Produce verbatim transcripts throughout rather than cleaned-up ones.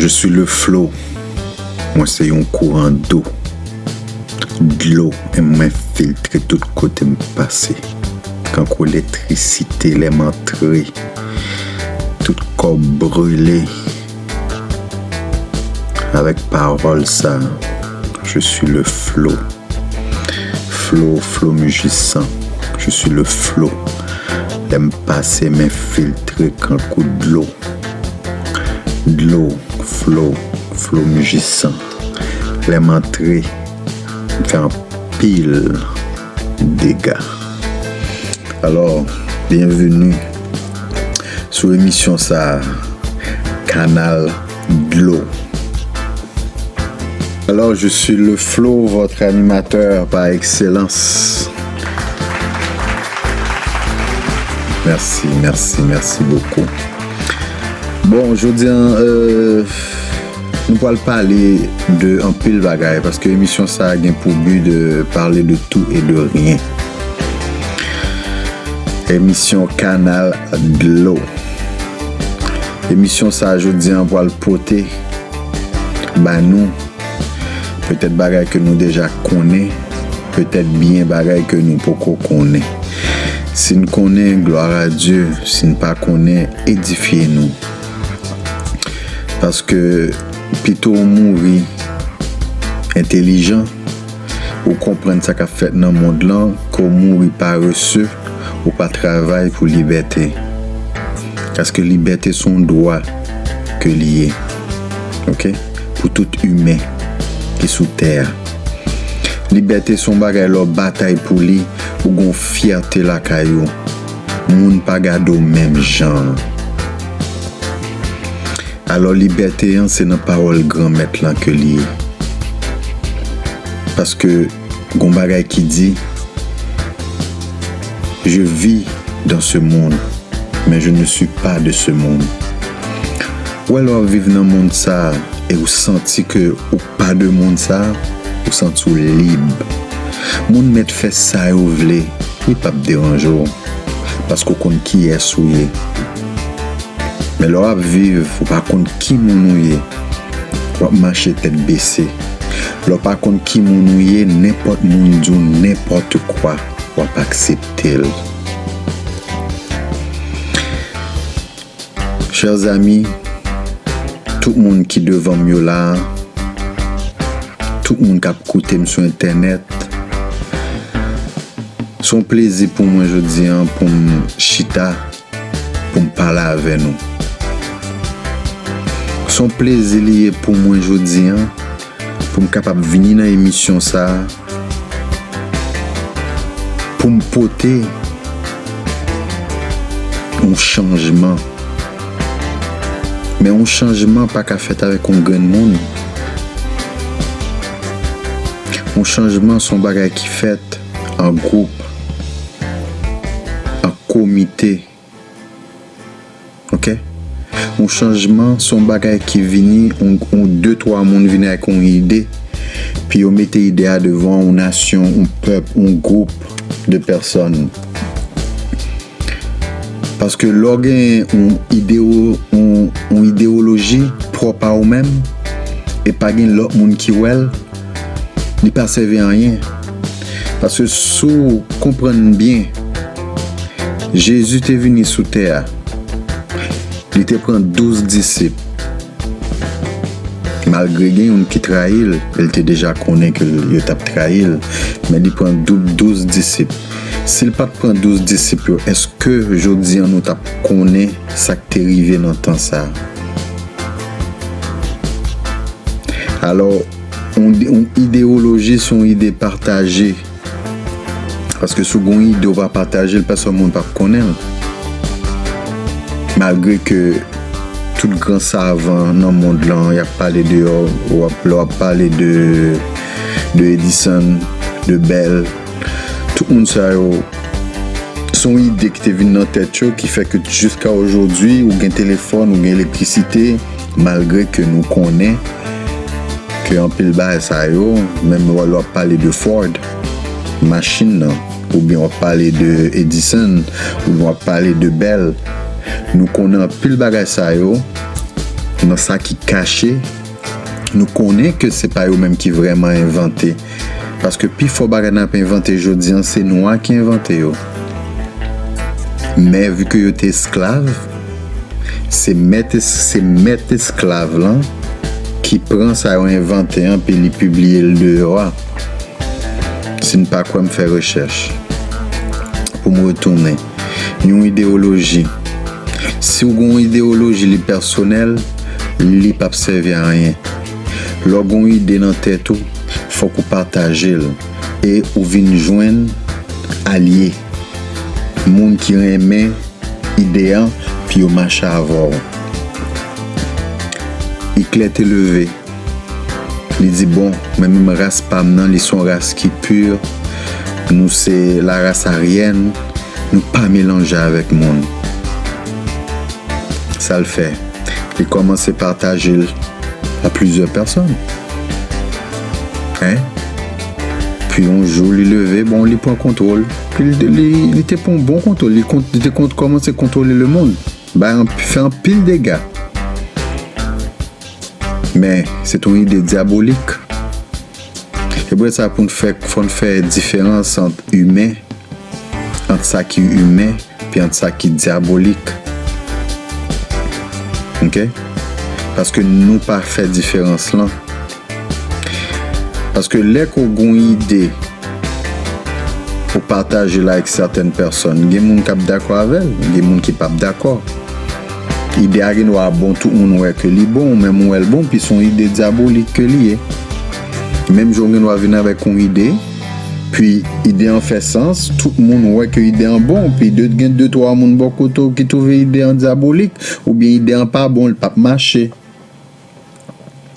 Je suis le flot. Mwen se yon kouran dou. Dlo, e mwen filtre tout kote m pase. Kankou elektrisite, lè m antre, tout kò brile. Avèk pawòl sa, je suis le flot. Flot, flot moujisan. Je suis le flot. Lè m pase, m enfiltre kankou dlo. Dlo, flot, flot moujisan. Lè m antre, m fè anpil dega. Alò, byenveni sou emisyon sa, Kanal Dlo. Alors, je suis le flot, votre animateur par excellence. Merci, merci, merci beaucoup. Bon, jodi an, euh, nou pral pale de anpil bagay, paske emisyon sa a gen pou bi de pale de tout e de ryen. Emisyon Kanal Dlo. Emisyon sa a jodi an pral pote ba nou petèt bagay ke nou deja konnen, petèt byen bagay ke nou poko konnen. Si n konnen, glwa a Dye. Si n pa konnen, edifye nou. Paske pito w mouri entelijan, ou konprann sa k ap fèt nan mond lan, ke w mouri parese, ou pa travay pou libète. Paske libète se yon dwa ke li ye. Oke? Pou tout imen ki sou tè a. Libète se yon bagay lè w batay pou li, ou gon fyète lakay ou. Moun pa gade w menm jan an. Alò, libète an, se nan pawòl Granmèt lan ke li ye. Paske gon bagay ki di, Je vis dans ce monde, mais je ne suis pas de ce monde. Ou wè, lè w ap viv nan mond sa a, e ou santi ke ou pa de mond sa a, ou santi w lib. Moun mèt fè sa yo vle, li p ap deranje w, paske w konn kiyès ou ye. Men lè w ap viv, ou pa konn ki moun ou ye, w ap mache tèt bese. Lè w pa konn ki moun ou ye, nenpòt moun di w nenpòt kwa, w ap aksepte l. Chers amis, tout moun ki devan m yo la, tout moun k ap koute m sou entènèt, se yon plezi pou mwen jodi an pou m chita, pou m pale avè nou. Se yon plezi li ye pou mwen jodi an, pou m kapab vini nan emisyon sa a, pou m pote yon chanjman. Men yon chanjman pa ka fèt avèk yon grenn moun. Yon chanjman se yon bagay ki fèt an gwoup, an komite. Oke? Yon chanjman se yon bagay ki vini, yon, yon de, twa moun vini ak yon ide, pi yo mete ide a devan yon nasyon, yon pèp, yon gwoup de pèsòn. Paske lè w gen yon ideo-, yon, yon idewoloji pwòp a ou menm, e pa gen lòt moun ki wè l, li pa sèvi anyen. Paske si w konprann byen, Jezi te vini sou tè a, li te pran douz disip. Malgre gen youn ki trayi l, e l te deja konnen ke yo t ap trayi l, men li pran dou-, douz disip. Si l pa t pran douz disip yo, èske jodi an nou t ap konnen sa k te rive nan tan sa a? Alò, yon, yon idewoloji se yon ide pataje. Paske si w gen yon ide w pa pataje l, pèsòn moun p ap konnen l. Malgre ke tout gran savan nan mond lan, y ap pale de yo, w ap, lè w ap pale de, de Edison, de Bell, tout moun sa yo, se yon ide ki te vin nan tèt yo, ki fè ke jiska ojodwi, ou gen telefòn, ou gen elektrisite, malgre ke nou konnen ke anpil bagay sa yo, menm lè w ap pale de Ford, machin nan, oubyen w ap pale de Edison, oubyen w ap pale de Bell, nou konnen anpil bagay sa yo, nan sa ki kache, nou konnen ke se pa yo menm ki vrèman envante. Paske pifò bagay n ap envante jodi a, se nwa ki envante yo. Men vi ke yo te esklav, se mèt es-, se mèt esklav lan ki pran sa yo envante an, pi li pibliye l deyò a. Si n pa kwè m, fè rechèch pou m retounen. Yon ideyoloji. Si w gen yon ideyoloji, li pèsonèl, li p ap sèvi a anyen. Lè w gen yon ide nan tèt ou, fòk ou pataje l e ou vin jwenn alye, moun ki renmen ide a, pi yo mache avè w. Iklè te leve. Li di, bon, mwen menm ras pa m nan, li se yon ras ki pi. Nou se la ras aryèn, nou pa melanje avèk moun. Sa l fè? Li kòmanse pataje l a plizyè pèsòn. Hein? Pi yon jou, li leve, bon, li pran kontwòl. Pi li, li, li te pran yon bon kontwòl. Li, kont, li te kont, kòmanse kontwole lemonn. Bay an, fè anpil dega. Men, se t yon ide dyabolik. Se pou sa pou n fè, fò n fè diferans ant imen, ant sa ki imen, pi ant sa ki dyabolik. Oke? Paske nou pa fè diferans lan. Paske lè ke w gen yon ide, ou pataje l avèk sètèn pèsòn, gen moun k ap dakò avè l, gen moun ki p ap dakò. Ide a gen dwa bon, tout moun wè ke li bon, ou menm ou wè l bon, pi se yon ide dyabolik ke li ye. Menm jan w gen dwa vin avèk yon ide, pi ide an fè sans, tout moun wè ke ide an bon, pi de, gen de twa moun bò kote w ki twouve ide an dyabolik, oubyen ide an pa bon, l p ap mache.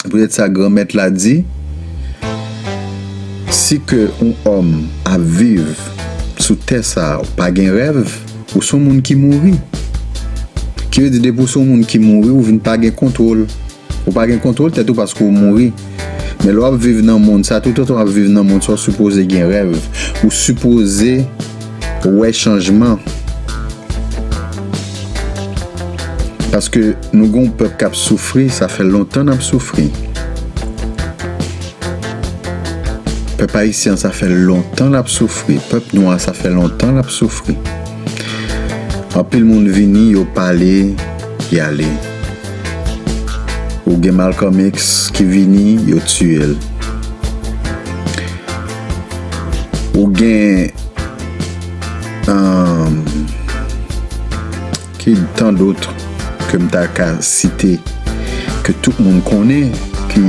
Poutèt sa, Granmèt la di, si ke yon òm ap viv sou tè sa a, ou pa gen rèv, ou se yon moun ki mouri. Ki vle di, depi ou se yon moun ki mouri, ou vin pa gen kontwòl. Ou pa gen kontwòl tèt ou paske ou mouri. Men lè w ap viv nan mond sa, toutotan w ap viv nan mond sa, ou sipoze gen rèv. Ou sipoze wè chanjman. Paske nou gen yon pèp k ap soufri, sa fè lontan n ap soufri. Pèp ayisyen an, sa fè lontan l ap soufri. Pèp nwa a, sa fè lontan l ap soufri. Anpil moun vini, yo pale, y ale. Ou gen Malcolm X ki vini, yo tiye l. Ou gen, um, ki tan dòt ke m ta ka site, ke tout moun konnen, ki,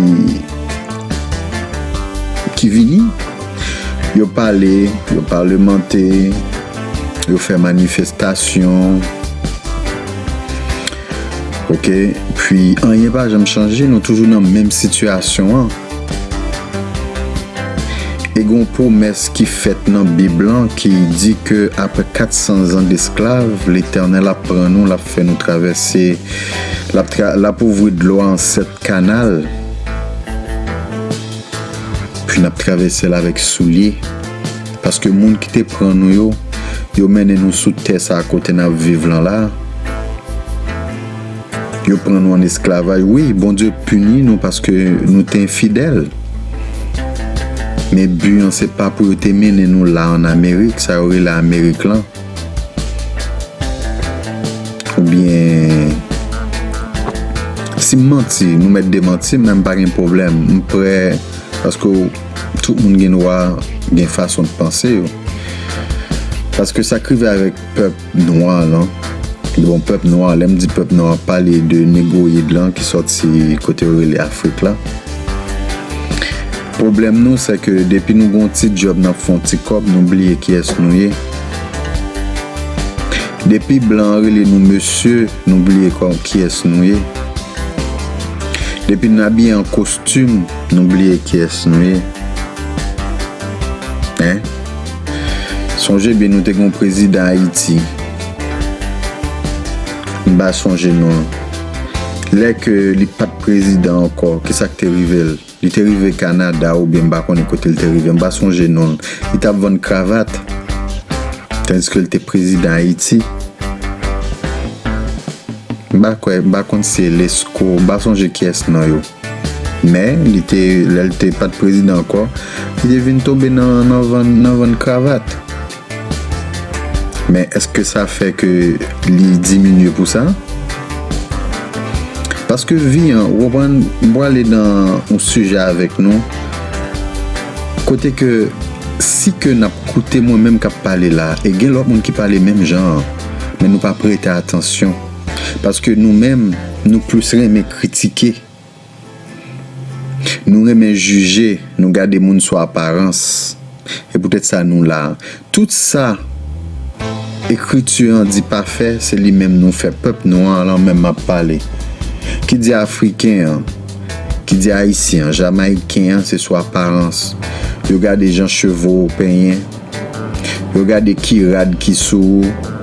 ki vini. Yo pale, yo palemante, yo fè manifestasyon. Oke? Pi anyen pa janm chanje, nou toujou nan menm sitiyasyon an. E gen yon pwomès ki fèt nan Bib lan ki di ke apre kat san zan desklav, Letènèl ap pran nou, l ap fè nou travèse, l ap tra-, l ap ouvri dlo a an sèt kanal. Pi n ap travèse l avèk soulye. Paske moun ki te pran nou yo, yo mennen nou sou tè sa a kote n ap viv lan la. Yo pran nou an esklavaj. Wi, Bondye pini nou paske nou te enfidèl. Men bi an, se pa pou yo te mennen nou la ann Amerik, sa yo rele Amerik lan. Oubyen, si m manti, nou mèt demanti m, men m pa gen pwoblèm. M prè, paske tout moun gen dwa gen fason de panse yo. Paske sa k rive avèk pèp nwa lan, bon, pèp nwa, lè m di pèp nwa, m ap pale de negroyid lan ki sòti kote yo rele Afrik la. Pwoblèm nou, se ke depi nou gen yon ti djòb, n ap fè yon ti kòb, nou bliye kiyès nou ye. Depi blan an rele nou mesye, nou bliye kò-, kiyès nou ye. Depi n abiye an kostim, nou bliye kiyès nou ye. Hein? Sonje byen, nou te gen yon prezidan Ayiti. M pa sonje non l. Lè ke li pa t prezidan ankò, kisa k te rive l? Li te rive Kanada oubyen m pa konnen kote l te rive, m pa sonje non l. Li t ap vann kravat, tandiske l te prezidan Ayiti. M pa kwè, m pa konn si se Lesko, m pa sonje kiyès nan yo. Men, li te, lè l te pa t prezidan ankò, li te vin tonbe nan, nan vann, nan vann kravat. Men èske sa fè ke li diminye pou sa? Paske vi an, ou konprann, m prale nan yon sijè avèk nou, kote ke si ke n ap koute mwen menm k ap pale la, e gen lòt moun ki pale menm jan an, men nou pa prete atansyon. Paske nou menm, nou plis renmen kritike. Nou renmen jije, nou gade moun sou aparans. E poutèt sa nou la. Tout sa ekriti an di pa fè, se li menm nou fè. Pèp nwa an lan menm m ap pale. Ki di afriken an, ki di ayisyen an, jamayiken an, se sou aparans. Yo gade jan cheve w penyen. Yo gade ki rad ki sou ou.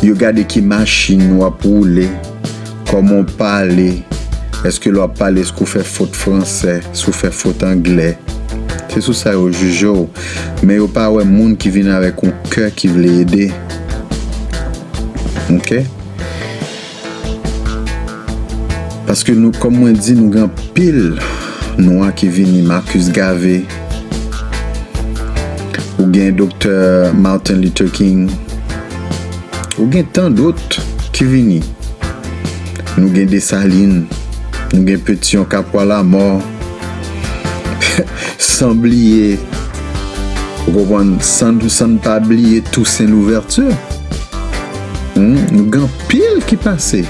Yo gade ki machin w ap woule. Kòman w pale. Èske lè w ap pale, èske w fè fot fransè, èske w fè fot anglè? Se sou sa yo jije w. Men yo pa wè moun ki vin avèk yon kè ki vle ede. Oke? Paske nou, kòm mwen di, nou gen anpil nwa ki vini, Marcus Garvey, ou gen Doktè Martin Luther King, ou gen tan dòt ki vini. Nou gen Desalin, nou gen Petion Capois Lamort, san bliye, ou konprann, san, san n pa bliye Toussaint Louverture. Hmm, nou gen anpil ki pase.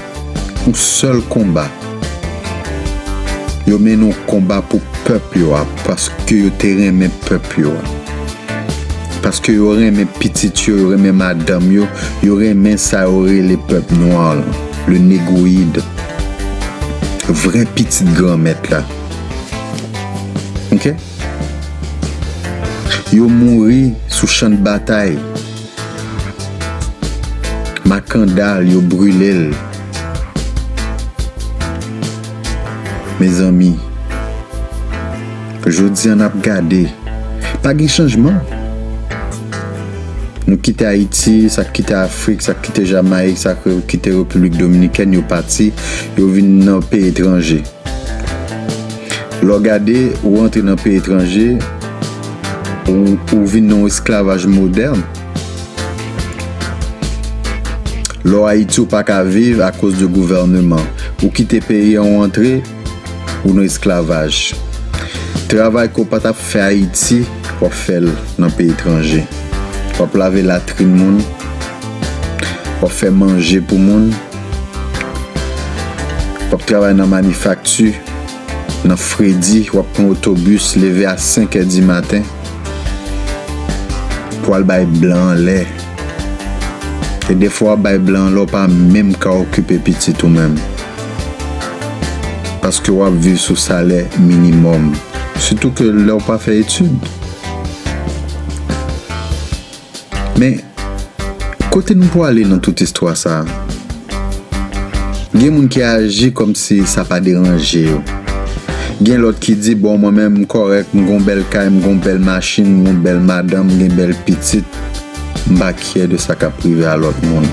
Yon sèl konba. Yo mennen yon konba pou pèp yo a, paske yo te renmen pèp yo a. Paske yo renmen pitit yo, yo renmen madanm yo, yo renmen sa yo rele pèp nwa lan, le negroid. Vrè pitit Granmèt la. Oke? Yo mouri sou chan batay. Makandal, yo brile l. Mezanmi, jodi a n ap gade, pa gen chanjman. Nou kite Ayiti, sa k kite Afrik, sa k kite Jamayik, sa k kite Repiblik Dominikèn, yo pati, yo vin nan peyi etranje. Lè w gade, ou rantre nan peyi etranje, ou, ou vin nan yon esklavaj modèn. Lè w Ayiti, ou pa ka viv akoz de gouvèneman. Ou kite peyi an, ou antre, ou nan esklavaj. Travay ke w pa t ap fè Ayiti, w ap fè l nan peyi etranje. W ap lave latrin moun, w ap fè manje pou moun, w ap travay nan manifakti, nan fredi, w ap pran otobis, leve a senk è di maten pou al bay blan an lè. E defwa w ap bay blan an lè w pa menm ka okipe pitit ou menm. Paske w ap viv sou salè minimòm. Sitou ke lè w pa fè etid. Men, kote nou pwale nan tout istwa sa a? Gen moun ki aji kòmsi sa pa deranje yo. Gen lòt ki di, "Bon, mwen menm, m kòrèk, m gon bèl kay, m gon bèl machin, m gon bèl madanm, m gen bèl pitit, m pa kyè de sa k ap rive a lòt moun."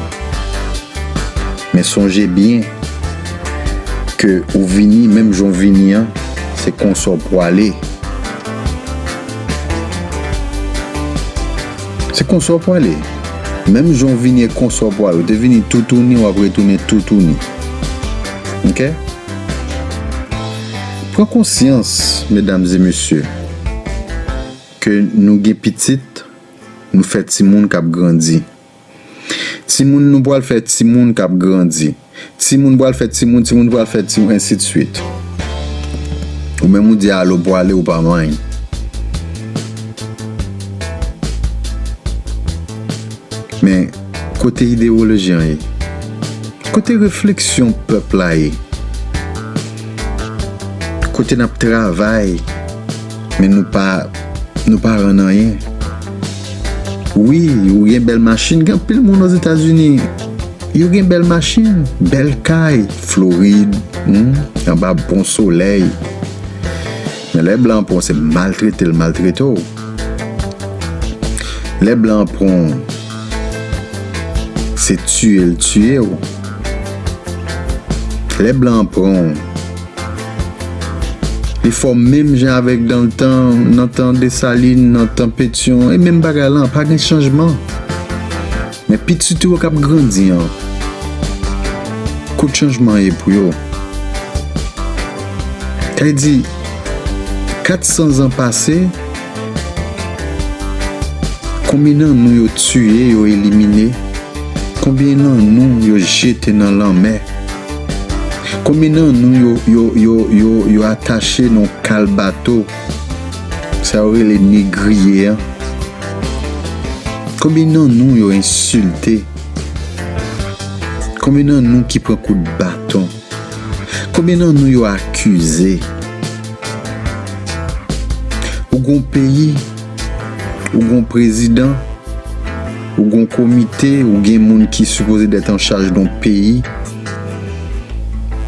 Men sonje byen ke ou vini, menm jan w vini an, se konsa w pwale. Se konsa w pwale. Menm jan w vini e konsa w pwale. Ou te vini toutouni, w ap retounen toutouni. Oke? Pran konsyans, medam e mesye, ke nou gen pitit, nou fè timoun k ap grandi. Timoun nou pral fè timoun k ap grandi. Timoun pral fè timoun, timoun pral fè timoun, ensidswit. Ou menm ou di alo pwale ou pa manyen. Men, kote idewoloji an ye? Kote refleksyon pèp la ye? Kote n ap travay, men nou pa, nou pa rann anyen? Wi, ou gen bèl machin, gen anpil moun Ozetazini, yo gen bèl machin, bèl kay, Florid, hmm, anba bon solèy. Men lè blan an pran w, se maltrete l maltrete w. Lè blan an pran w, se tiye l tiye w. Lè blan an pran w, li fè w menm jan avèk nan tan, nan tan Desalin, nan tan Petyon, e menm bagay la, pa gen chanjman. Men pitit ou yo k ap grandi an, kote chanjman ye pou yo? Sa vle di, kat san zan pase, konbyen nan nou yo tiye, yo elimine? Konbyen nan nou yo jete nan lanmè? Konbyen nan nou yo, yo, yo, yo, yo atache nan kal bato? Sa yo rele negriye an. Konbyen nan nou yo ensilte? Konbyen nan nou ki pran kout baton? Konbyen nan nou yo akize? Ou gon peyi, ou gon prezidan, ou gon komite, ou gen moun ki sipoze dèt an chaj don peyi.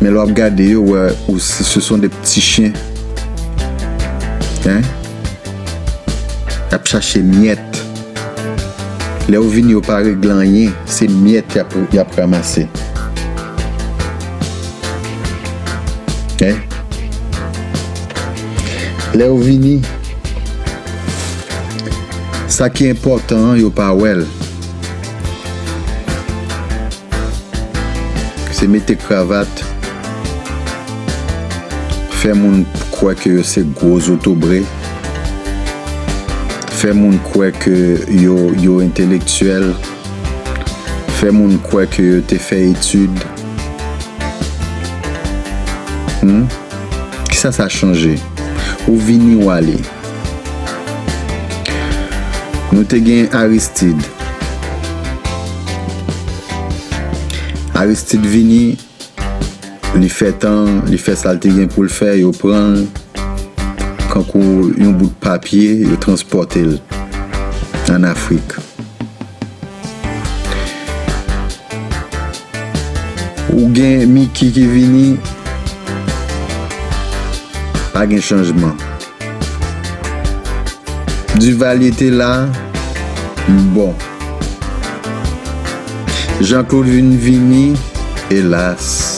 Men lè w ap gade yo, wè, ou, ce sont des petits chiens. Hein? Y ap chache myèt. Lè yo vini, yo pa regle anyen, se myèt y ap, y ap ranmase. Hein? Lè yo vini, sa ki enpòtan an, yo pa wè l. Se mete kravat, fè moun kwè ke yo se gwo zotobre, fè moun kwè ke yo, yo entelektyèl, fè moun kwè ke yo te fè etid. Hmm? Kisa sa chanje? Ou vini, ou ale. Nou te gen Aristide. Aristide vini, li fè tan, li fè sa l te gen pou l fè, yo pran l kankou yon bout papye, yo transpòte l ann Afrik. Ou gen Mickey ki vini, pa gen chanjman. Duvalier te la, bon. Jean Claude vin vini, elas.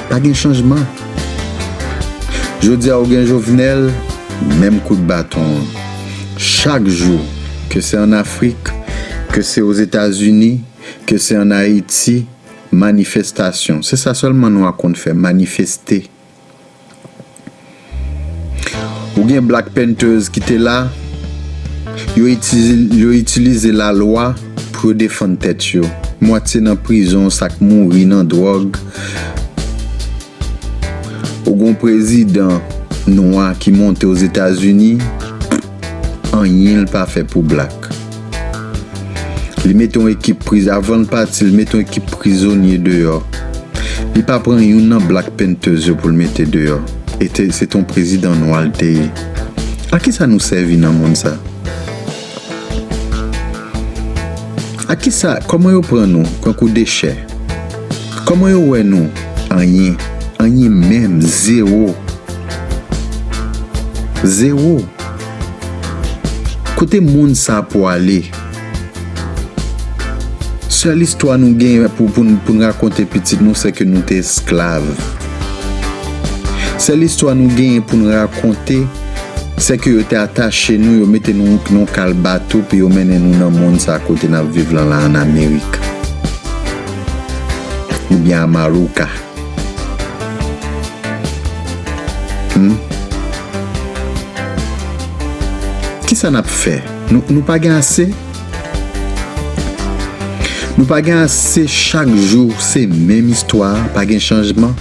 Pa gen chanjman. Jodi a ou gen Jovenel, menm kout baton an. Chak jou, ke se ann Afrik, ke se Ozetazini, ke se ann Ayiti, manifestasyon. Se sa sèlman nwa konn fè, manifeste. Ou gen Black Panthers ki te la, yo itilize, yo itilize lalwa pou yo defann tèt yo. Mwatye nan prizon, sa k mouri nan dwòg. Ou gon prezidan nwa ki monte Ozetazini, anyen l pa fè pou blak. Li mete yon ekip priz-, avan l pati, li mete yon ekip prizonye deyò. Li pa pran youn nan Black Panthers yo pou l mete deyò. E te, se te yon prezidan nwa l te ye. A kisa nou sèvi nan mond sa? A kisa, kòman yo pran nou kankou dechè? Kòman yo wè nou? Anyen. Anyen menm. Zewo. Zewo. Kote mond sa pou ale? Sèl istwa nou genyen pou, pou, n- pou n rakonte pitit nou, se ke nou te esklav. Sèl istwa nou genyen pou n rakonte, se ke yo te atache nou, yo mete nou nan kal bato pou yo mennen nou nan mond sa kote n ap viv lan la ann Amerik. Oubyen Amalouka. Hmm? Kisa n ap fè? Nou, nou pa gen ase? Nou pa gen ase, chak jou se menm istwa, pa gen chanjman?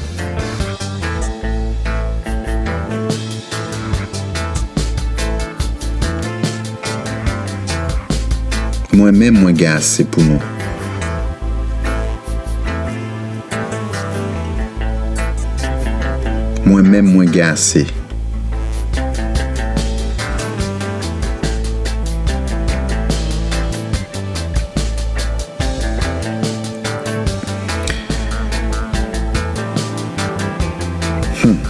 Mwen menm, mwen gen ase pou nou. Mwen menm, mwen gen ase. Hmm.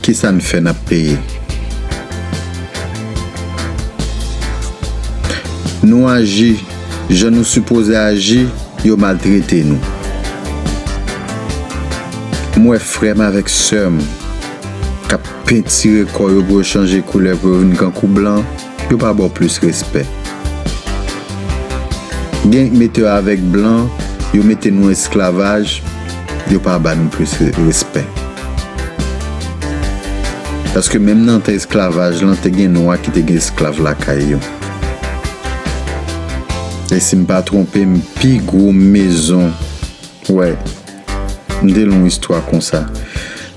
Kisa n fè n ap peye? Nou aji jan nou sipoze aji, yo maltrete nou. M wè frè m avèk sè m k ap pentire kò yo pou yo chanje koulè pou yo vin kankou blan, yo pa ba w plis respè. Gen k mete yo avèk blan, yo mete nou esklavaj, yo pa ba nou plis re-, respè. Paske menm nan tan esklavaj lan, te gen nwa ki te gen esklav lakay yo. E si m pa twonpe m, pi gwo mezon, wè, m te li yon istwa konsa.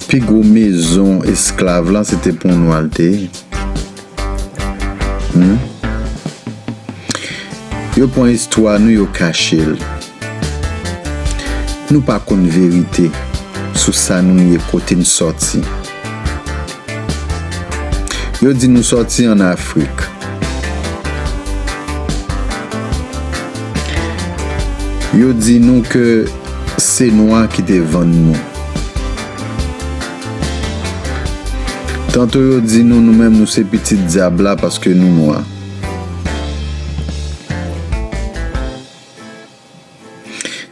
Pi gwo mezon esklav lan, se te pou nwa l te ye. Hmm? Yo pran istwa nou, yo kache l. Nou pa konn verite sou sa nou ye, kote n sòti. Yo di nou sòti ann Afrik. Yo di nou ke se nwa ki te vann nou. Tanto yo di nou, nou menm nou se pitit dyab la paske nou nwa.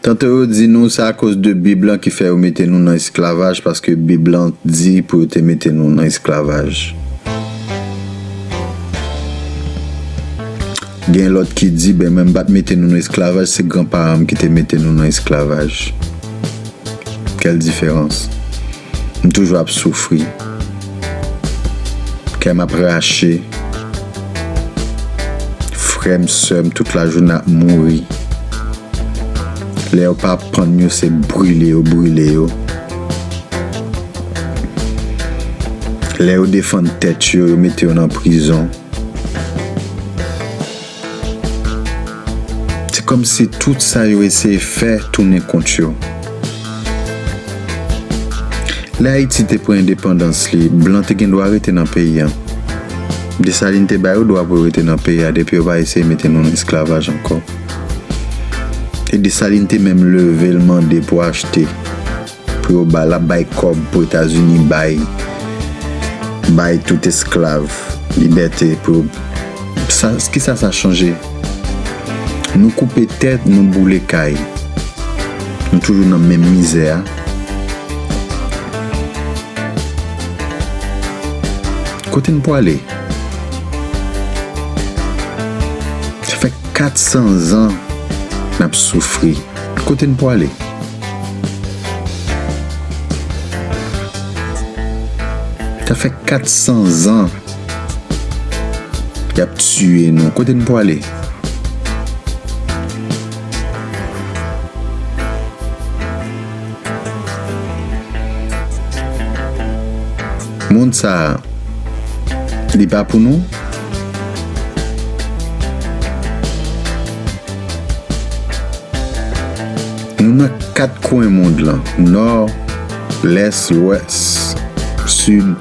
Tanto yo di nou se akoz de Bib lan ki fè yo mete nou nan esklavaj, paske Bib lan di pou yo te mete nou nan esklavaj. Gen lòt ki di, ben, mwen m pa t mete nou nan esklavaj, se granparan m ki te mete nou nan esklavaj. Quelle différence? M toujou ap soufri. Kè m ap rache. Frè m, sè m, tout lajounen ap mouri. Lè yo pa pann yo, se brile yo brile yo. Lè yo defann tèt yo, yo mete yo nan prizon. Se kòmsi tout sa yo eseye fè tounen kont yo. Lè Ayiti te pran endepandans li, blan te gen dwa rete nan peyi a. Desalin te ba yo dwa pou yo rete nan peyi a depi yo pa eseye mete nou nan esklavaj ankò. E Desalin te menm leve l mande pou achte, pou yo ba, l ap bay kòb pou Etazini bay, bay tout esklav libète pou yo. Sa, kisa sa chanje? Nou koupe tè, nou boule kay. Nou toujou nan menm mizè a. Kote n pwale? Sa fè kat san zan n ap soufri. Kote n pwale? Sa fè kat san zan y ap tiye nou. Kote n pwale? Mond sa a, li pa pou nou? Nou nan kat kwen mond lan, nò, lès, lwès, sid.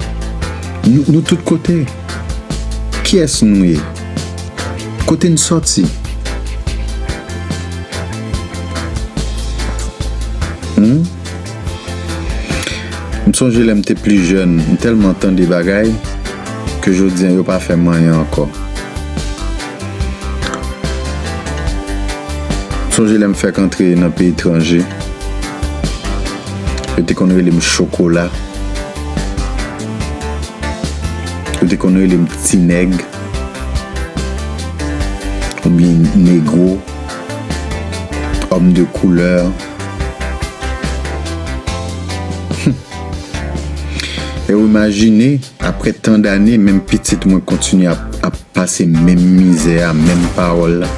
Nou, nou tout kote. Kiyès nou ye? Kote n sòti? Hmm? M sonje lè m te pli jèn, m tèlman tande bagay ke jodi a yo pa fè m anyen ankò. M sonje lè m fèk antre nan peyi etranje, yo te konn rele m chokola, yo te konn rele m ti nèg, oubyen negro, homme de couleur. E w imajine, apre tan dane, menm pitit mwen kontinye ap, ap pase menm mizè a, menm pawòl la.